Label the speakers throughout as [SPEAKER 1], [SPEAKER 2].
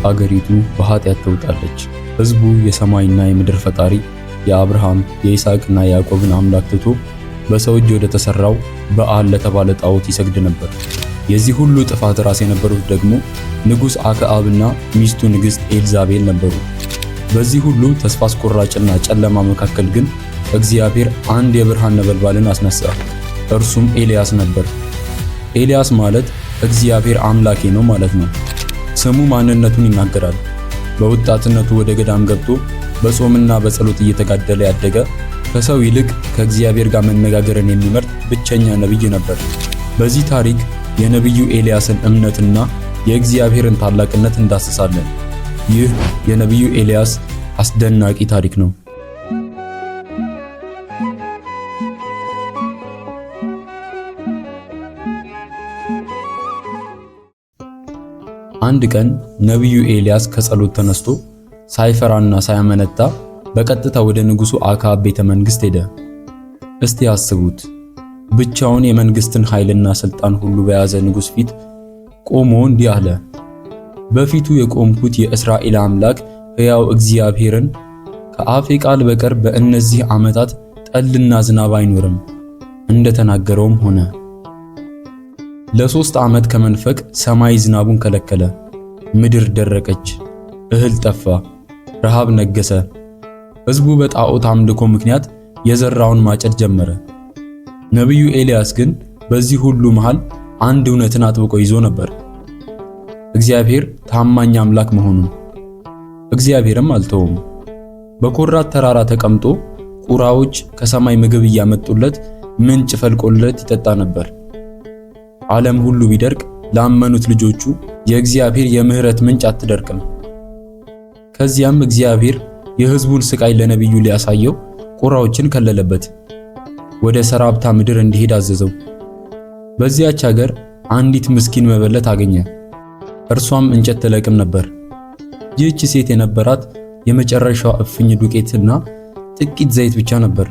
[SPEAKER 1] አገሪቱ በኃጢአት ተውጣለች። ሕዝቡ የሰማይና የምድር ፈጣሪ የአብርሃም የይስሐቅና የያዕቆብን አምላክ ትቶ በሰው እጅ ወደ ተሰራው በኣል ለተባለ ጣዖት ይሰግድ ነበር። የዚህ ሁሉ ጥፋት ራስ የነበሩት ደግሞ ንጉሥ አክዓብና ሚስቱ ንግሥት ኤልዛቤል ነበሩ። በዚህ ሁሉ ተስፋ አስቆራጭና ጨለማ መካከል ግን እግዚአብሔር አንድ የብርሃን ነበልባልን አስነሳ። እርሱም ኤልያስ ነበር። ኤልያስ ማለት እግዚአብሔር አምላኬ ነው ማለት ነው። ስሙ ማንነቱን ይናገራል። በወጣትነቱ ወደ ገዳም ገብቶ በጾምና በጸሎት እየተጋደለ ያደገ፣ ከሰው ይልቅ ከእግዚአብሔር ጋር መነጋገርን የሚመርጥ ብቸኛ ነቢይ ነበር። በዚህ ታሪክ የነቢዩ ኤልያስን እምነትና የእግዚአብሔርን ታላቅነት እንዳስሳለን። ይህ የነቢዩ ኤልያስ አስደናቂ ታሪክ ነው። አንድ ቀን ነቢዩ ኤልያስ ከጸሎት ተነስቶ ሳይፈራና ሳያመነታ በቀጥታ ወደ ንጉሱ አክዓብ ቤተ መንግስት ሄደ። እስቲ አስቡት፣ ብቻውን የመንግስትን ኃይልና ስልጣን ሁሉ በያዘ ንጉስ ፊት ቆሞ እንዲህ አለ። በፊቱ የቆምኩት የእስራኤል አምላክ ሕያው እግዚአብሔርን ከአፌ ቃል በቀር በእነዚህ ዓመታት ጠልና ዝናብ አይኖርም። እንደተናገረውም ሆነ። ለ3 ዓመት ከመንፈቅ ሰማይ ዝናቡን ከለከለ። ምድር ደረቀች፣ እህል ጠፋ፣ ረሃብ ነገሰ። ሕዝቡ በጣዖት አምልኮ ምክንያት የዘራውን ማጨድ ጀመረ። ነቢዩ ኤልያስ ግን በዚህ ሁሉ መሃል አንድ እውነትን አጥብቆ ይዞ ነበር፤ እግዚአብሔር ታማኝ አምላክ መሆኑን። እግዚአብሔርም አልተወውም። በኮራት ተራራ ተቀምጦ ቁራዎች ከሰማይ ምግብ እያመጡለት ምንጭ ፈልቆለት ይጠጣ ነበር። ዓለም ሁሉ ቢደርቅ ላመኑት ልጆቹ የእግዚአብሔር የምህረት ምንጭ አትደርቅም። ከዚያም እግዚአብሔር የሕዝቡን ስቃይ ለነቢዩ ሊያሳየው ቁራዎችን ከለለበት። ወደ ሰራፕታ ምድር እንዲሄድ አዘዘው። በዚያች ሀገር አንዲት ምስኪን መበለት አገኘ። እርሷም እንጨት ትለቅም ነበር። ይህች ሴት የነበራት የመጨረሻው እፍኝ ዱቄትና ጥቂት ዘይት ብቻ ነበር።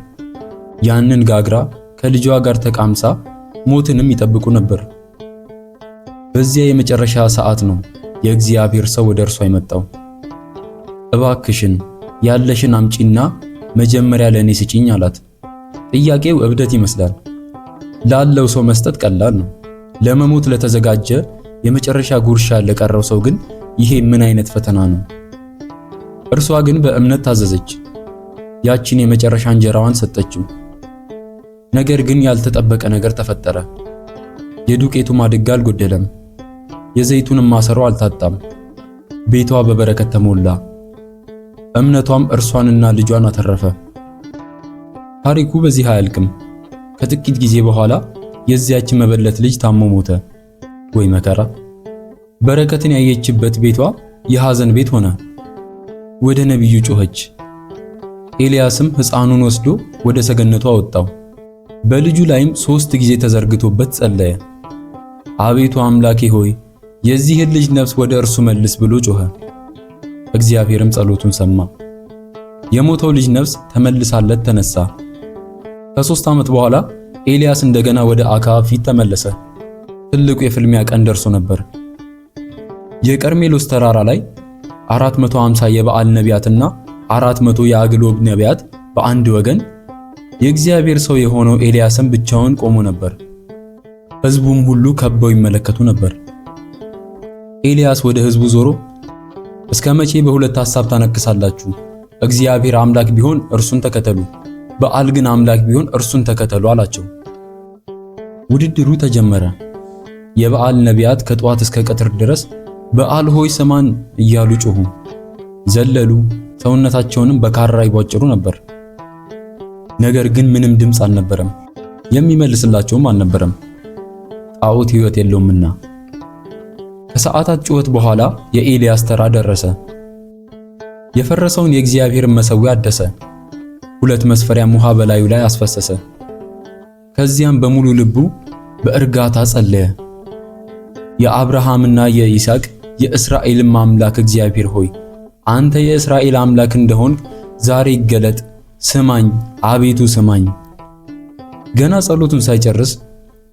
[SPEAKER 1] ያንን ጋግራ ከልጇ ጋር ተቃምሳ ሞትንም ይጠብቁ ነበር። በዚያ የመጨረሻ ሰዓት ነው የእግዚአብሔር ሰው ወደ እርሷ የመጣው። እባክሽን ያለሽን አምጪና መጀመሪያ ለእኔ ስጪኝ አላት። ጥያቄው እብደት ይመስላል። ላለው ሰው መስጠት ቀላል ነው። ለመሞት ለተዘጋጀ፣ የመጨረሻ ጉርሻ ለቀረው ሰው ግን ይሄ ምን አይነት ፈተና ነው? እርሷ ግን በእምነት ታዘዘች። ያቺን የመጨረሻ እንጀራዋን ሰጠችው። ነገር ግን ያልተጠበቀ ነገር ተፈጠረ። የዱቄቱ ማድጋ አልጎደለም፣ የዘይቱንም ማሰሮ አልታጣም። ቤቷ በበረከት ተሞላ። እምነቷም እርሷንና ልጇን አተረፈ። ታሪኩ በዚህ አያልቅም። ከጥቂት ጊዜ በኋላ የዚያች መበለት ልጅ ታሞ ሞተ። ወይ መከራ! በረከትን ያየችበት ቤቷ የሐዘን ቤት ሆነ። ወደ ነቢዩ ጮኸች። ኤልያስም ሕፃኑን ወስዶ ወደ ሰገነቱ አወጣው። በልጁ ላይም 3 ጊዜ ተዘርግቶበት ጸለየ። አቤቱ አምላኬ ሆይ፣ የዚህን ልጅ ነፍስ ወደ እርሱ መልስ ብሎ ጮኸ። እግዚአብሔርም ጸሎቱን ሰማ። የሞተው ልጅ ነፍስ ተመልሳለት ተነሳ። ከ3 ዓመት በኋላ ኤልያስ እንደገና ወደ አክዓብ ፊት ተመለሰ። ትልቁ የፍልሚያ ቀን ደርሶ ነበር። የቀርሜሎስ ተራራ ላይ 450 የበኣል ነቢያትና 400 የአግሎብ ነቢያት በአንድ ወገን፣ የእግዚአብሔር ሰው የሆነው ኤልያስም ብቻውን ቆሞ ነበር። ሕዝቡም ሁሉ ከበው ይመለከቱ ነበር። ኤልያስ ወደ ሕዝቡ ዞሮ፣ እስከ መቼ በሁለት ሐሳብ ታነክሳላችሁ? እግዚአብሔር አምላክ ቢሆን እርሱን ተከተሉ፣ በኣል ግን አምላክ ቢሆን እርሱን ተከተሉ አላቸው። ውድድሩ ተጀመረ። የበኣል ነቢያት ከጠዋት እስከ ቀትር ድረስ በኣል ሆይ ስማን እያሉ ጮሁ፣ ዘለሉ፣ ሰውነታቸውንም በካራ ይቧጭሩ ነበር። ነገር ግን ምንም ድምፅ አልነበረም፣ የሚመልስላቸውም አልነበረም፣ ጣዖት ሕይወት የለውምና። ከሰዓታት ጩኸት በኋላ የኤልያስ ተራ ደረሰ። የፈረሰውን የእግዚአብሔርን መሠዊያ አደሰ። 2 መስፈሪያም ውሃ በላዩ ላይ አስፈሰሰ። ከዚያም በሙሉ ልቡ በእርጋታ ጸለየ። የአብርሃምና የይስሐቅ የእስራኤልም አምላክ እግዚአብሔር ሆይ፣ አንተ የእስራኤል አምላክ እንደሆንክ ዛሬ ይገለጥ። ስማኝ፣ አቤቱ ስማኝ። ገና ጸሎቱን ሳይጨርስ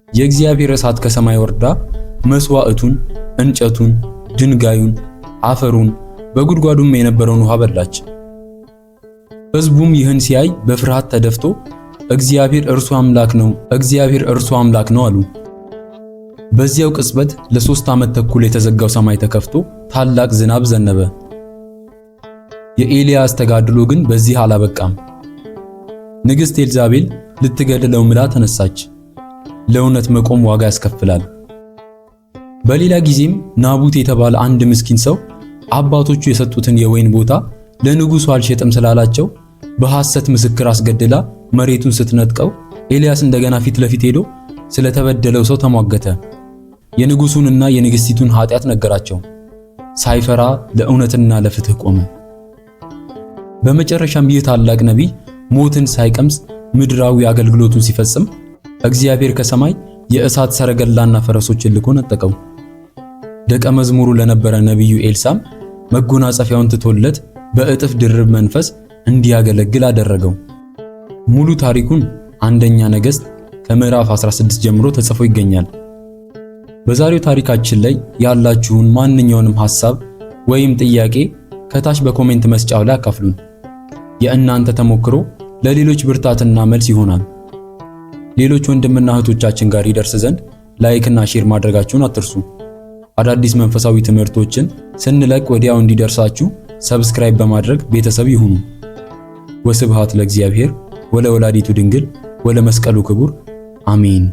[SPEAKER 1] የእግዚአብሔር እሳት ከሰማይ ወርዳ መስዋዕቱን፣ እንጨቱን፣ ድንጋዩን፣ አፈሩን፣ በጉድጓዱም የነበረውን ውሃ በላች። ሕዝቡም ይህን ሲያይ በፍርሃት ተደፍቶ እግዚአብሔር እርሱ አምላክ ነው፣ እግዚአብሔር እርሱ አምላክ ነው አሉ። በዚያው ቅጽበት ለ3 ዓመት ተኩል የተዘጋው ሰማይ ተከፍቶ ታላቅ ዝናብ ዘነበ። የኤልያስ ተጋድሎ ግን በዚህ አላበቃም። ንግሥት ኤልዛቤል ልትገድለው ምላ ተነሳች። ለእውነት መቆም ዋጋ ያስከፍላል። በሌላ ጊዜም ናቡት የተባለ አንድ ምስኪን ሰው አባቶቹ የሰጡትን የወይን ቦታ ለንጉሡ አልሸጥም ስላላቸው በሐሰት ምስክር አስገድላ መሬቱን ስትነጥቀው ኤልያስ እንደገና ፊት ለፊት ሄዶ ስለተበደለው ሰው ተሟገተ። የንጉሱንና የንግስቲቱን ኃጢአት ነገራቸው። ሳይፈራ ለእውነትና ለፍትህ ቆመ። በመጨረሻም ይህ ታላቅ ነቢይ ሞትን ሳይቀምስ ምድራዊ አገልግሎቱን ሲፈጽም እግዚአብሔር ከሰማይ የእሳት ሰረገላና ፈረሶችን ልኮ ነጠቀው። ደቀ መዝሙሩ ለነበረ ነቢዩ ኤልሳም መጎናጸፊያውን ትቶለት በእጥፍ ድርብ መንፈስ እንዲያገለግል አደረገው። ሙሉ ታሪኩን አንደኛ ነገሥት ከምዕራፍ 16 ጀምሮ ተጽፎ ይገኛል። በዛሬው ታሪካችን ላይ ያላችሁን ማንኛውንም ሐሳብ ወይም ጥያቄ ከታች በ comment መስጫው ላይ አካፍሉን። የእናንተ ተሞክሮ ለሌሎች ብርታትና መልስ ይሆናል። ሌሎች ወንድምና እህቶቻችን ጋር ይደርስ ዘንድ like እና share ማድረጋችሁን አትርሱ። አዳዲስ መንፈሳዊ ትምህርቶችን ስንለቅ ወዲያው እንዲደርሳችሁ subscribe በማድረግ ቤተሰብ ይሁኑ። ወስብሃት ለእግዚአብሔር ወለወላዲቱ ድንግል ወለመስቀሉ ክቡር አሜን።